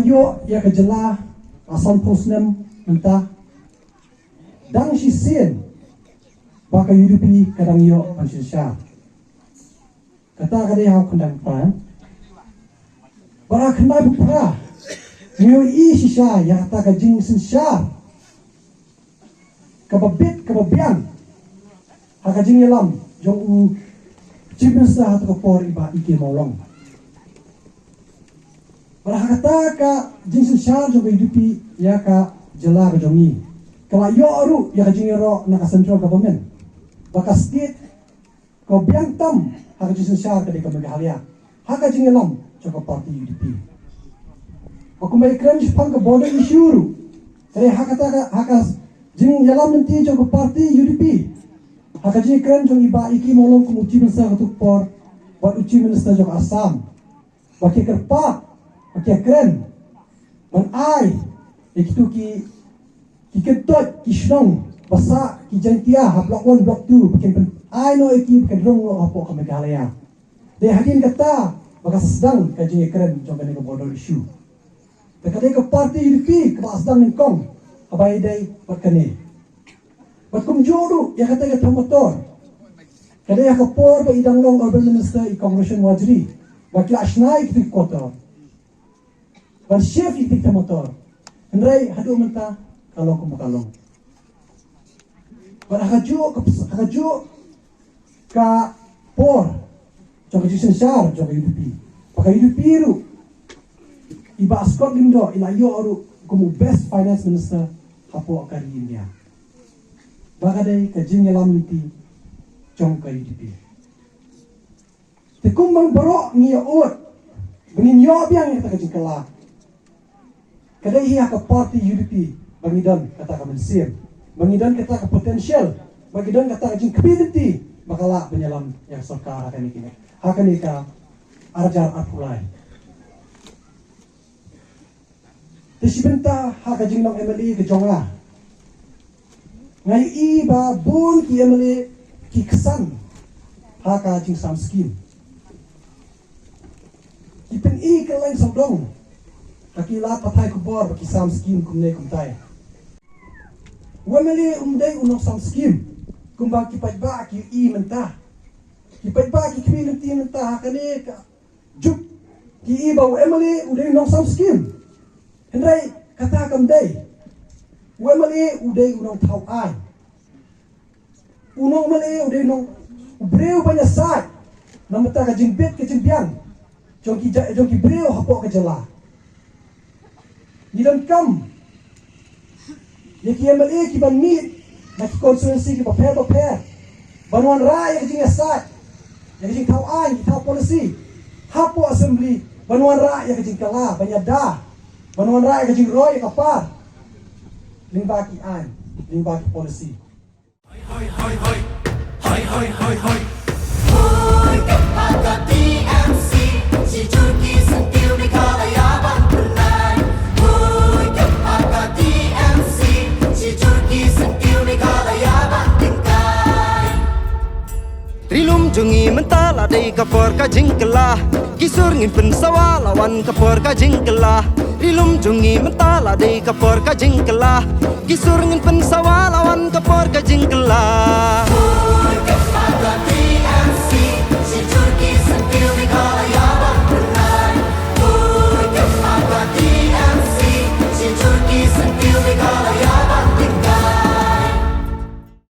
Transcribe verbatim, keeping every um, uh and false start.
Ïoh ïa ka jylla la san phew snem mynta, dang shisien ba ka U D P ka dang ïoh ban synshar. Kata ka dei ha u khyndai phew phra. Bad ha u khyndai phew phra ngi ïohi shisha ïa kata ka jingsynshar kaba bit kaba biang ha ka jingïalam jong u Chief Minister ha kata ka por, i Bah E K Mawlong. Bad ha kata ka jingsynshar jong ka U D P ïa ka jylla ka jong ngi, ka la ïoh ruh ïa ka jingïaroh na ka central government ba ka state ka biang tam ha ka jingsynshar ka dei ka Meghalaya ha ka jingïalam jong ka party U D P. Bad kumba i kren shaphang ka border issue ruh, ka dei ha kata ka, ha ka jingïalam lynti jong ka party U D P, ha ka jingkren jong i Bah E K Mawlong kum u Chief Minister ha kata ka por bad u Chief Minister jong Assam, ba ki kyrpad, ba ki kren ban ai ïa kitu ki, ki kyntoit, ki shnong ba sah ki Jaiñtia ha Block One, Block Two, ba kin pyn-, ai noh ïa ki, ba kin rung noh hapoh ka Meghalaya. Dei hadien kata ba ka sdang ka jingïakren jong kane ka border issue. Te ka dei ka party U D P kaba sdang nyngkong haba ïadei bad kane. Bad kumjuh ruh ïa kata ka Thamator, ka dei ha ka por ba i dang long urban minister i Kong Roshan Warjri ba ki la shna ïa kita ki quarter ban shift ïa kita ki Thamator. Hynrei haduh mynta ka long kumba ka long. Bad ha kajuh ka, ha kajuh ka por jong ka jingsynshar jong ka U D P, ba ka U D P ruh, i Bah Scott Lyngdoh i la ïoh ruh kum u best finance minister hapoh ka ri India. Ba ka dei ka jingïalam lynti jong ka U D P. Te kumba baroh ngi ïa ud ba ngin ïoh biang ïa kata ka jingkylla, ka dei hi ha ka party U D P ba ngi don kata ka mynsiem, ba ngi don kata ka potential, ba ngi don kata ka jingkhmih lynti ba ka lah ban ïalam ïa ka sorkar ha kane ka, ha kane ka arhajar arphew lai. Te shi bynta ha ka jinglong M L A ka jong nga, nga ïohi ba bun ki M L A ki ksan ha ka jingsam skim. Ki pyni kylleng sawdong ha ki lad pathai khubor ba ki sam skim kumne kumtai. U M L A um dei u nongsam skim kumba ki paidbah ki ïohi mynta. Ki paidbah ki khmih lynti mynta ha kane ka juk, ki ïohi ba u M L A u dei u nongsam skim. Hynrei kata kam dei. U M L A u dei u nongthaw aiñ. U nong M L A u dei u nong, u briew ban ïasaid na bynta ka jingbit ka jingbiang jong ki ja-, jong ki briew hapoh ka jylla. Ngi donkam ïa ki M L A kiban mih na ki constituency kiba pher ba pher ban wanrah ïa ka jingïasaid, ïa ka jingthaw aiñ, ki thaw policy hapoh assembly, ban wanrah ïa ka jingkylla, ban ïada, ban wanrah ïa ka jingroi ïa ka par lyngba ki aiñ, lyngba ki policy. Hoi, hoi, hoi, hoi. Hoi, hoi, hoi, hoi. Hoi, ka party T M C, shi jur ki syntiew Meghalaya ban pynlait. Hoi, ka party T M C, shi jur ki syntiew Meghalaya ban pynlait. Ri lum jong ngi mynta la dei ka por ka jingkylla. Ki sur ngin pynsawa la wan ka por ka jingkylla. Ri lum jong ngi mynta la dei ka por ka jingkylla. Ki sur ngin pynsawa la wan ka por ka jingkylla.